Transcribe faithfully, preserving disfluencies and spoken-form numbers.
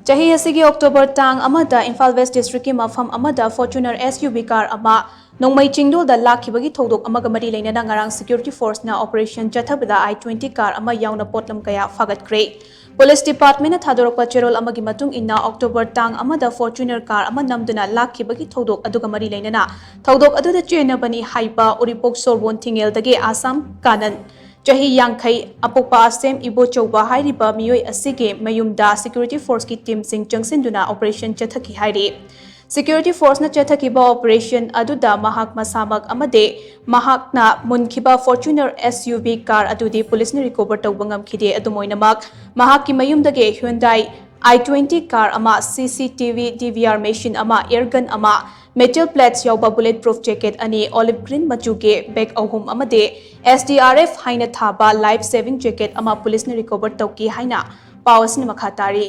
ꯆꯍꯤ ꯑꯁꯤꯒꯤ ꯑꯣꯛꯇꯣꯕꯔ ꯇꯥꯡ ꯑꯃꯗ ꯏꯝꯐꯥꯜ ꯋꯦꯁ ꯗꯤꯁꯇ꯭ꯔꯤꯛꯀꯤ ꯃꯐꯝ ꯑꯃꯗ Fortuner S U V car ꯑꯃ ꯅꯣꯡꯃꯩ ꯆꯤꯡꯗꯣꯜꯗ ꯂꯥꯛꯈꯤꯕꯒꯤ ꯊꯧꯗꯣꯛ ꯑꯃꯒ ꯃꯔꯤ ꯂꯩꯅꯅ ꯉꯔꯥꯡ ꯁꯦꯀ꯭ꯌꯨꯔꯤꯇꯤ ꯐꯣꯔꯁꯅ ꯑꯣꯄꯔꯦꯁꯟ ꯆꯠꯊꯕꯗ ꯑꯥꯏ ꯇ꯭ꯋꯦꯟꯇꯤ ꯀꯥꯔ ꯑꯃ ꯌꯥꯎꯅ ꯄꯣꯠꯂꯝ ꯀꯌꯥ ꯐꯥꯒꯠꯈ꯭ꯔꯦ꯫ ꯄꯨꯂꯤꯁ ꯗꯤꯄꯥꯔꯠꯃꯦꯟꯅ ꯊꯥꯗꯣꯔꯛꯄ ꯆꯦꯔꯣꯜ ꯑꯃꯒꯤ ꯃꯇꯨꯡ ꯏꯟꯅ, ꯑꯣꯛꯇꯣꯕꯔ ꯇꯥꯡ ꯑꯃꯗ ꯐꯣꯔꯆꯨꯅꯔ ꯀꯥꯔ ꯑꯃ ꯅꯝꯗꯨꯅ ꯂꯥꯛꯈꯤꯕꯒꯤ ꯊꯧꯗꯣꯛ ꯑꯗꯨꯒ ꯃꯔꯤ ꯂꯩꯅꯅ ꯊꯧꯗꯣꯛ ꯑꯗꯨꯗ ꯆꯦꯟꯅꯕꯅꯤ ꯍꯥꯏꯕ ꯎꯔꯤꯄꯣꯛ ꯁꯣꯔꯕꯣꯟ ꯊꯤꯡꯉꯦꯜꯗꯒꯤ ꯑꯁꯥꯝ ꯀꯥꯅꯟ, ꯆꯍꯤ ꯌꯥꯡꯈꯩ, ꯑꯄꯣꯛꯄ ꯑꯁꯦꯝ ꯏꯕꯣꯆꯧꯕ ꯍꯥꯏꯔꯤꯕ ꯃꯤꯑꯣꯏ ꯑꯁꯤꯒꯤ ꯃꯌꯨꯝꯗ ꯁꯦꯀ꯭ꯌꯨꯔꯤꯇꯤ ꯐꯣꯔꯁꯀꯤ ꯇꯤꯝꯁꯤꯡ ꯆꯪꯁꯤꯟꯗꯨꯅ ꯑꯣꯄꯔꯦꯁꯟ ꯆꯠꯊꯈꯤ ꯍꯥꯏꯔꯤ꯫ ꯁꯦꯀ꯭ꯌꯨꯔꯤꯇꯤ ꯐꯣꯔꯁꯅ ꯆꯠꯊꯈꯤꯕ ꯑꯣꯄꯔꯦꯁꯟ ꯑꯗꯨꯗ ꯃꯍꯥꯛ ꯃꯁꯥꯃꯛ ꯑꯃꯗꯤ ꯃꯍꯥꯛꯅ ꯃꯨꯟꯈꯤꯕ Fortuner S U V car ꯑꯗꯨꯗꯤ ꯄꯨꯂꯤꯁꯅ ꯔꯤꯀꯣꯚꯔ ꯇꯧꯕ ꯉꯝꯈꯤꯗꯦ꯫ ꯑꯗꯨꯝ ꯑꯣꯏꯅꯃꯛ, ꯃꯍꯥꯛꯀꯤ ꯃꯌꯨꯝꯗꯒꯤ ꯍ꯭ꯌꯨꯟꯗꯥꯏ ꯑꯥꯏ ꯇ꯭ꯋꯦꯟꯇꯤ ꯀꯥꯔ ꯑꯃ, ꯁꯤ C T V, D V R machine ꯑꯃ, ꯑꯦꯌꯔ ꯒꯟ ꯑꯃ, ꯃꯦꯇꯜ ꯄ꯭ꯂꯦꯠꯁ ꯌꯥꯎꯕ ꯕꯨꯂꯦꯠ ꯄ꯭ꯔꯨꯐ ꯖꯦꯀꯦꯠ ꯑꯅꯤ, ꯑꯣꯂꯤꯚ ꯒ꯭ꯔꯤꯟ ꯃꯆꯨꯒꯤ ꯕꯦꯒ ꯑꯍꯨꯝ ꯑꯃꯗꯤ ꯑꯦꯁ ꯗꯤ ꯑꯥꯔ ꯑꯦꯐ ꯍꯥꯏꯅ ꯊꯥꯕ ꯂꯥꯏꯐ ꯁꯦꯚꯤꯡ ꯖꯦꯀꯦꯠ ꯑꯃ ꯄꯨꯂꯤꯁꯅ ꯔꯤꯀꯣꯚꯔ ꯇꯧꯈꯤ ꯍꯥꯏꯅ ꯄꯥꯎ ꯑꯁꯤꯅ ꯃꯈꯥ ꯇꯥꯔꯤ꯫